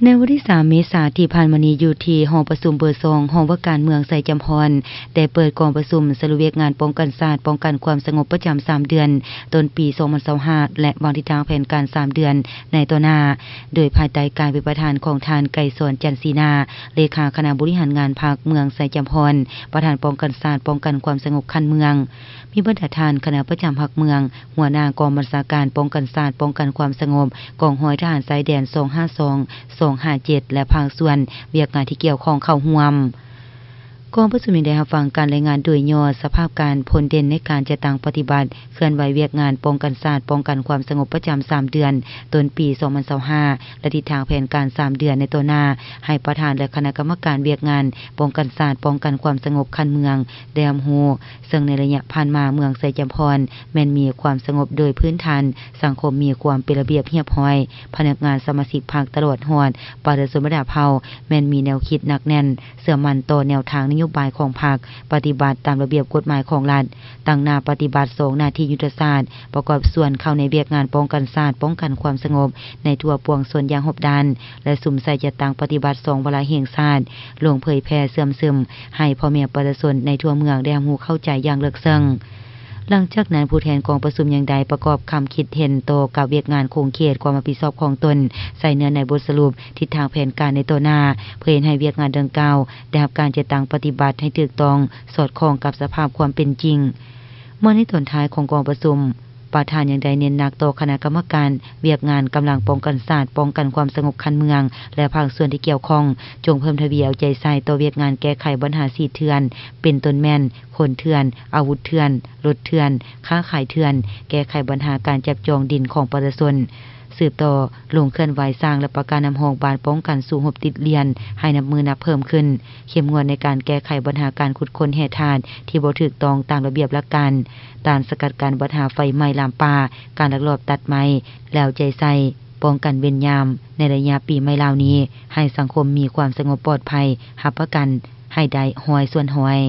ໃນວັນທີສາມເມສາທີ່ຜ່ານມານີ້ ຢູ່ທີ່ຫໍປະຊຸມເບີສອງ ຫ້ອງວ່າການເມືອງໄຊຈຳພອນ ໄດ້ເປີດກອງປະຊຸມສະຫຼຸບວຽກງານປ້ອງກັນຊາດ ປ້ອງກັນຄວາມສະຫງົບປະຈຳສາມເດືອນ ຕົ້ນປີສອງພັນຊາວຫ້າ ແລະ ວາງທິດທາງແຜນການສາມເດືອນໃນຕໍ່ໜ້າ, ໂດຍພາຍໃຕ້ການເປັນປະທານຂອງທ່ານ ໄກສອນ ຈັນສີນາ ເລຂາຄະນະບໍລິຫານງານພັກເມືອງໄຊຈຳພອນ, ປະທານປ້ອງກັນຊາດ ປ້ອງກັນຄວາມສະຫງົບຂັ້ນເມືອງ, ມີບັນດາທ່ານຄະນະປະຈຳພັກເມືອງ, ຫົວໜ້າກອງບັນຊາການປ້ອງກັນຊາດ ປ້ອງກັນຄວາມສະຫງົບ ກອງຮ້ອຍທະຫານຊາຍແດນ ສອງຫ້າສອງ ສອງຫ້າເຈັດ ແລະ ພາກສ່ວນວຽກງານທີ່ກ່ຽວຂ້ອງເຂົ້າຮ່ວມ. ກອງປະຊຸມຍັງໄດ້ຮັບຟັງການລາຍງານໂດຍຫຍໍ້ສະພາບການພົ້ນເດັ່ນໃນການຈັດຕັ້ງປະຕິບັດ ເຄື່ອນໄຫວວຽກງານປ້ອງກັນຊາດ ປ້ອງກັນຄວາມສະຫງົບປະຈຳສາມເດືອນ ຕົ້ນປີສອງພັນຊາວຫ້າ ແລະ ທິດທາງແຜນການສາມເດືອນໃນຕໍ່ໜ້າ ໃຫ້ປະທານ ແລະ ຄະນະກຳມະການວຽກງານປ້ອງກັນຊາດ ປ້ອງກັນຄວາມສະຫງົບຂັ້ນເມືອງ ໄດ້ຮັບຮູ້, ເຊິ່ງໃນໄລຍະຜ່ານມາເມືອງໄຊຈຳພອນແມ່ນມີຄວາມສະຫງົບໂດຍພື້ນຖານ, ສັງຄົມມີຄວາມເປັນລະບຽບຮຽບຮ້ອຍ, ພະນັກງານສະມາຊິກພັກຕະຫຼອດຮອດປະຊາຊົນບັນດາເຜົ່າ ແມ່ນມີແນວຄິດໜັກແໜ້ນ, ເຊື່ອໝັ້ນຕໍ່ແນວທາງນະໂຍບາຍຂອງພັກ, ປະຕິບັດຕາມລະບຽບກົດໝາຍຂອງລັດ, ຕັ້ງໜ້າປະຕິບັດສອງໜ້າທີ່ຍຸດທະສາດ, ປະກອບສ່ວນເຂົ້າໃນວຽກງານປ້ອງກັນຊາດ, ປ້ອງກັນຄວາມສະຫງົບໃນທົ່ວປວງຊົນຢ່າງຮອບດ້ານ ແລະ ສຸມໃສ່ຈັດຕັ້ງປະຕິບັດສອງວາລະແຫ່ງຊາດ, ລົງເຜີຍແຜ່ເຊື່ອມຊຶມໃຫ້ພໍ່ແມ່ປະຊາຊົນໃນທົ່ວເມືອງໄດ້ຮັບຮູ້ເຂົ້າໃຈຢ່າງເລິກເຊິ່ງ. ຫຼັງຈາກນັ້ນ, ຜູ້ແທນກອງປະຊຸມຍັງໄດ້ປະກອບຄຳຄິດເຫັນຕໍ່ກັບວຽກງານຂົງເຂດຄວາມຮັບຜິດຊອບຂອງຕົນ ໃສ່ເນື້ອໃນບົດສະຫຼຸບທິດທາງແຜນການໃນຕໍ່ໜ້າ ເພື່ອເຮັດໃຫ້ວຽກງານດັ່ງກ່າວໄດ້ຮັບການຈັດຕັ້ງປະຕິບັດໃຫ້ຖືກຕ້ອງ, ສອດຄ່ອງກັບສະພາບຄວາມເປັນຈິງ. ມາໃນຕອນທ້າຍຂອງກອງປະຊຸມ, ປະທານຍັງໄດ້ເນັ້ນໜັກຕໍ່ຄະນະກຳມະການວຽກງານກຳລັງປ້ອງກັນຊາດ, ປ້ອງກັນຄວາມສະຫງົບຂັ້ນເມືອງ ແລະ ພາກສ່ວນທີ່ກ່ຽວຂ້ອງ, ຈົ່ງເພີ່ມທະວີເອົາໃຈໃສ່ຕໍ່ວຽກງານແກ້ໄຂບັນຫາສີເຖື່ອນ ເປັນຕົ້ນແມ່ນ ຄົນເຖື່ອນ, ອາວຸດເຖື່ອນ, ລົດເຖື່ອນ, ຄ້າຂາຍເຖື່ອນ, ແກ້ໄຂບັນຫາການຈັບຈອງດິນຂອງປະຊາຊົນ, ສືບຕໍ່ລົງເຄື່ອນໄຫວສ້າງ ແລະ ປະການນຳຮອງບ້ານປ້ອງກັນສູ້ຮົບຕິດລຽນໃຫ້ນັບມື້ນັບເພີ່ມຂຶ້ນ, ເຂັ້ມງວດໃນການແກ້ໄຂບັນຫາການຂຸດຄົ້ນແຮ່ທາດທີ່ບໍ່ຖືກຕ້ອງຕາມລະບຽບຫຼັກການ, ຕ້ານສະກັດກັ້ນບັນຫາໄຟໄໝ້ລາມປ່າ, ການລັກລອບຕັດໄມ້, ແລ້ວໃຈໃສ່ປ້ອງກັນເວນຍາມໃນໄລຍະປີໃໝ່ລາວນີ້ ໃຫ້ສັງຄົມມີຄວາມສະຫງົບປອດໄພ, ຮັບປະກັນໃຫ້ໄດ້ຮ້ອຍສ່ວນຮ້ອຍ.